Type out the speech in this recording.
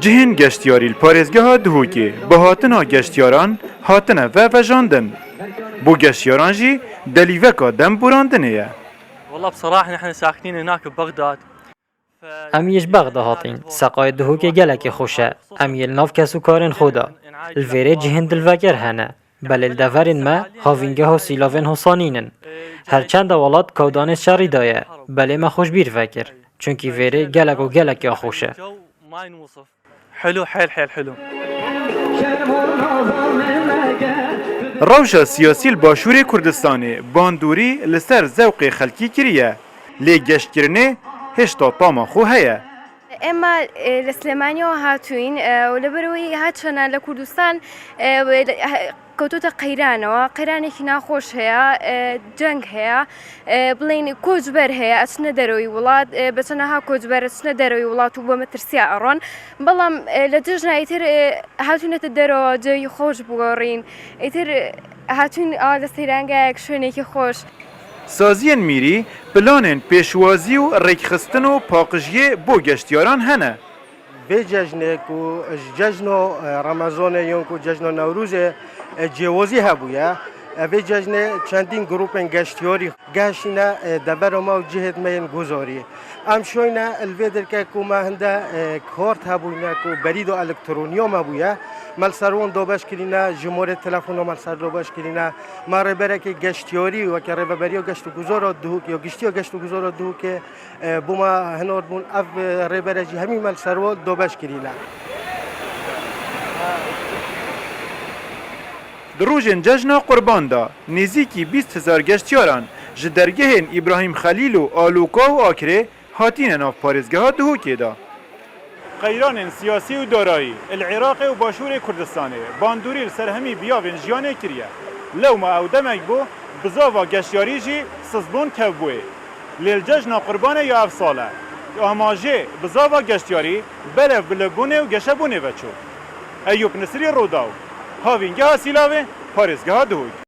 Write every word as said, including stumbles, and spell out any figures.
Cihên geştiyarî li parêzgeha Duhokê bi hatina geştiyaran hatine vevejandin. Bo geştiyaran jî delîveka dem borandinê ye. والله بصراحة نحن ساكنين هناك ببغداد. Em yê ji Bexda hatîn. Seqayê Duhokê gelekî xweş e. Em yê li nav kes û karên xwe de. Li vêrê cihên dilvegir hene. Belê li deverên me havîngeha sîlavên hosanîn in. Her çende welat kewdanê şerî de ye. Belê me xwe ji bîr vekir. Çunkî vêrê gelek û gelek ya xweş e. حلو حيل حيل حلو. Rewşa siyasî li Başûrê Kurdistanê, bandorî li ser zewqê xelkî kiriye, lê geştkirinê hêşta tama xwe heye. ئێمە لە سلێمانیەوە هاتوین و لەبەرەوەی هەرچەنە لە کوردستان کەوتۆتە قەیرانەوە، قەیرانێکی ناخۆش هەیە، جەنگ هەیە، بڵێن کۆچبەر هەیە ئەچنە دەرەوەی وڵات، بەچەنەها کۆچبەر ئەچنە دەرەوەی وڵات و بۆ مەترسیا ئەڕۆن. بەڵام لە جەژنای تر هاتوونەتە دەرەوە جێی خۆش بگۆڕین. ئیتر هاتوین ئا لە سەیرانگایەک شوێنێکی خۆش. Saziyên mîrî planên pêşwazî û rêkxistin û paqijiyê bo geştiyaran hene. Vê cejnê ku ji cejno Remezanê yon ku cejno Newrozê cêwazî hebûye. Vê cejnê çendîn grûpên geştiyarî gehiştîne devera me û cihêt me yên guzarî. Em şoyne li vê derke ku me hinde kart hebûyne ku berîda elektroniya me bûye, me li ser wan dabeş kirîne, jimorê telefona me li ser dabeş kirîne. Me rêberekê geştiyarî weke Rêveberiya Geşt û Guzara Duhok ya Giştiya Geşt û Guzara Duhokê bo me hinardbûn. Ev rêbere jî hemî me li ser wan dabeş kirîne. Di rojên cejna Qurban de nêzîkî bîst hezar geştiyaran ji dergehên Îbrahîm Xelîl û Aloka û Akrê hatine nav parêzgeha Duhokê de. Qeyranên siyasî û darayî li Iraqê û Başûrê Kurdistanê bandorî li ser hemî biyavên jiyanê kiriye. Lewma ew demek bû bizava geştiyarî jî sizbûn kevbûyê. Lê li cejna Qurbanê ya ev sale amajê bizava geştiyarî belev bilebûnê û geşebûnê veçû. Eyûp Nisrî, Rûdaw, Havîngeha Sîlavê, Parêzgeha Duhok.